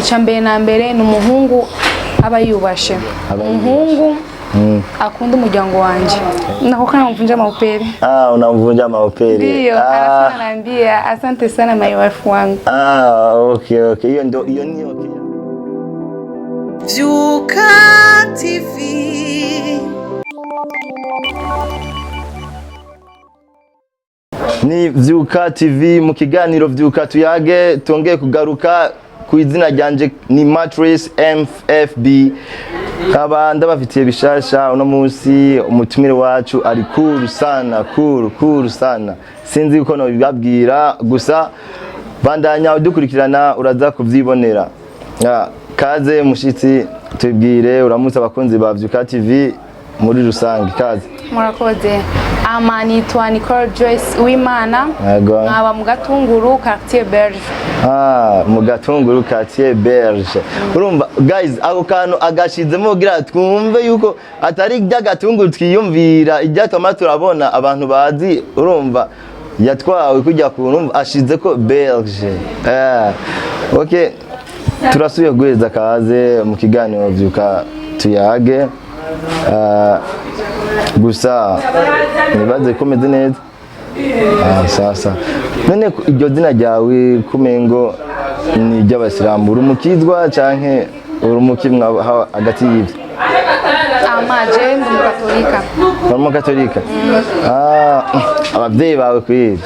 Icya mbere na mbere ni umuhungu aba yubashe. Aba yubashe. Umuhungu akunda umuryango wanje. Nakuwa namvunja maupele. Ah, unamvunja maupele. Ndio. Ah. Alafu anaambia asante sana my wife wangu. Ah, okay. Hiyo ndo, hiyo ni okay. Vyuka TV. Ni Vyuka TV mu kiganiro Vyuka Tuyage. Tongeye kugaruka. Ku izina ryanje ni Matrice MFB, kaba ndabafitiye bishasha uno munsi. Umutumire wacu ari cool sana, cool cool sana, sinzi uko nobibabwira, gusa bandanya udukurikirana uraza kuvyibonera. Ah, kaze mushitsi, tubwire uramutse abakunzi ba Vyuka TV muri rusange, kaze. Murakoze. Ama nitwa Nicole Joyce Uwimana. Yego. Nkaba mu Gatunguru, quartier Berge. Ah, mu Gatunguru, quartier Berge. Urumva guys, ako kantu agashizemo kugira twumve yuko atari iry'agatunguru twiyumvira, iryatuma turabona abantu bazi. Urumva yatwawe kujya ku, urumva ashize ko Berge. Eh, okay, turasubiye guheza kaze mu kiganiro Vyuka Tuyage. Ah, gusa nibaze ko meze neza. Ah, sasa none iryo zina ryawe kumengo ni iry'abasilamu, uri umukizwa canke uri umukimwa hagati y'ivyo? Ama je ndi umukatolika. Uri umukatolika? Ah, abavyeyi bawe kwiri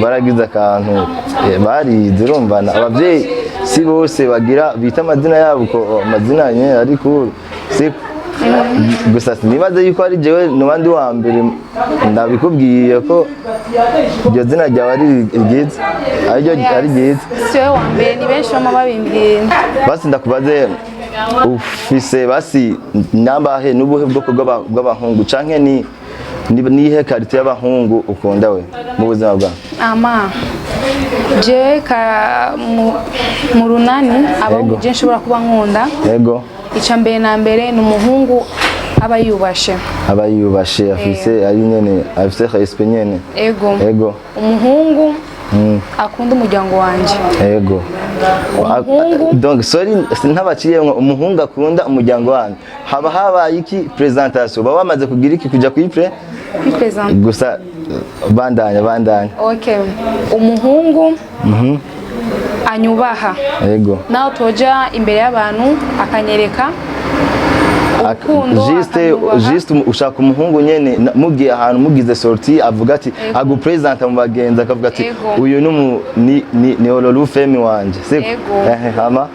baragize akantu, barize. Urumva abavyeyi si bose bagira bita amazina yabo ko amazina nyene ari cool, si gusa sinibaze yuko ari jewe noba ndi wa mbere ndabikubwiye ko iryo zina ryawe ari ryiza, ariryo ari ryiza. Si wowe wa mbere, ni benshi bama babimbwira. Basi ndakubaze, ufise basi nambahe n'ubuhe bwoko bw'abahungu canke ni nihe qualité y'abahungu ukunda we mu buzima bwawe? Ama jewe ka mu runani abahungu Yego. je nshobora kuba nkunda, icya mbere na mbere ni umuhungu aba yubashe. Aba yubashe, afise ari nyene, afise respect nyene. Ego. Ego. Umuhungu akunda umuryango wanje. Ego. Umuhungu- Donc sorry ntabaciyemwo, umuhungu akunda umuryango wanyu, haba habaye iki présentation, baba bamaze kugira iki kuja kuri pré Kwipresenta. Gusa bandanya, bandanya. Okay, umuhungu anyubaha. Naho toja imbere y'abantu akanyereka urukundo, Juste. akanyubaha. Juste ushaka umuhungu nyene mugiye ahantu, mugize sortie, avuga ati, agupresenta mu bagenzi, akavuga ati Ego. uyu ni Ololu Femi wanje, siko? Ego. Ehe, hama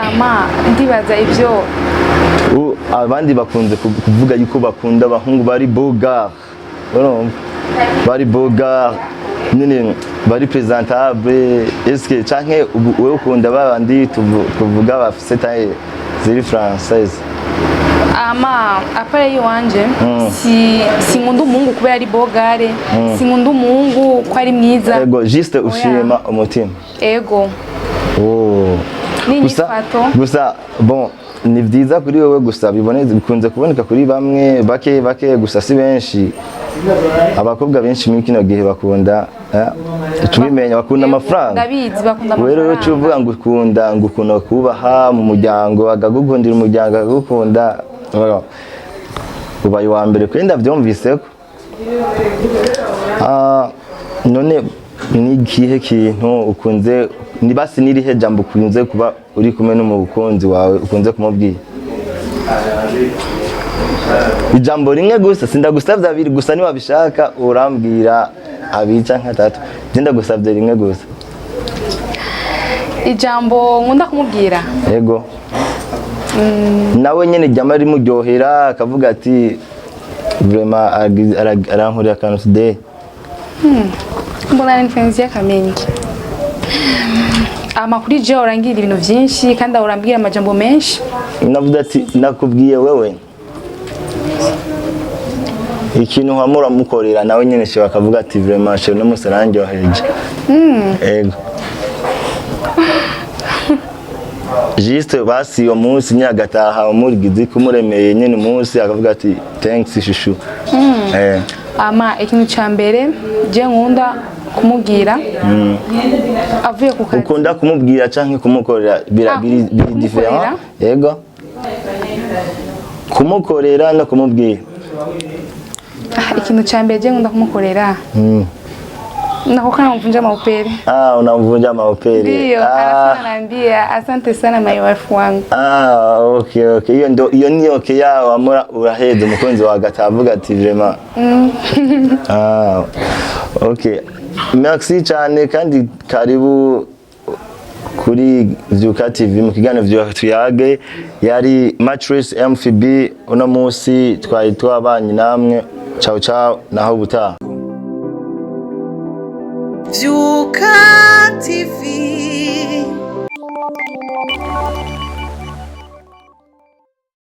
Ama ndibaza ibyo. Abandi bakunze kuvuga yuko bakunda abahungu bari beau gars, urumva bari beau gars nyene, bari présentable. Est-ce canke wewe ukunda babandi tuvuga bafise taille ziri française? Ama à part y'iwanje, si sinkunda umuhungu kubera ari beau gars, sinkunda umuhungu ko ari mwiza. Ego, juste ushima umutima. Ego. Oh. Gusa N'inyifato. Gusa bon, ni vyiza kuri wewe, gusa bibone bikunze kuboneka kuri bamwe bake bake gusa, si benshi. Abakobwa benshi muri kino gihe bakunda, tubimenya, bakunda Ego, amafaranga. Ndabizi, bakunda Wewe rero amafaranga. uvuga ngo ukunda, ngo ukuntu kubaha mu muryango, akagukundira umuryango, akagukunda. Voilà. Ubaye uwa mbere kuri ndavyumvise ko. Ah, none ni ikihe kintu ukunze, ni basi n'irihe jambo ukunze kuba uri kumwe n'umukunzi wawe ukunze kumubwira? Ijambo rimwe gusa, sindagusavye abiri, gusa niwabishaka urambwira abiri canke atatu, je ndagusavye rimwe gusa. Ijambo nkunda kumubwira? Ego, nawe nyene ryama rimuryohera, akavuga ati vraiment arankorera akantu today. Mbona influence y'akamenge. Ama kuri je urangira ibintu vyinshi kandi urambwira amajambo menshi. Navuze ati nakubwiye wewe ikintu hamwe uramukorera, nawe nyene sheba akavuga ati vraiment chéri, uno munsi arandyoheje. Ego, juste basi uyo munsi nyine agataha umurigizi kumuremeye nyene umunsi, akavuga ati thanks chouchou. Ama ikintu ca mbere je nkunda kumubwira avuye ku kazi, Ukunda kumubwira canke kumukorera bira Ah, biri biri kumukorera. différent. Yego, kumukorera no kumubwira. Ah, ikintu ca mbere je nkunda kumukorera, nako kana mvunja maupele. Ah, unamvunja maupele. Ndio. Ah. Alafu anaambia asante sana my wife wangu. Ah, okay. Iyo ndo iyo ni okay yawe amura uraheza umukunzi wawe agatavuga ati vraiment. Ah, okay. Merci cyane kandi karibu kuri Vyuka TV mu kiganiro Vyuka Tuyage. Yari Mattress MFB, uno munsi twari twabanye namwe. Ciao ciao, naho ubutaha. Vyuka TV.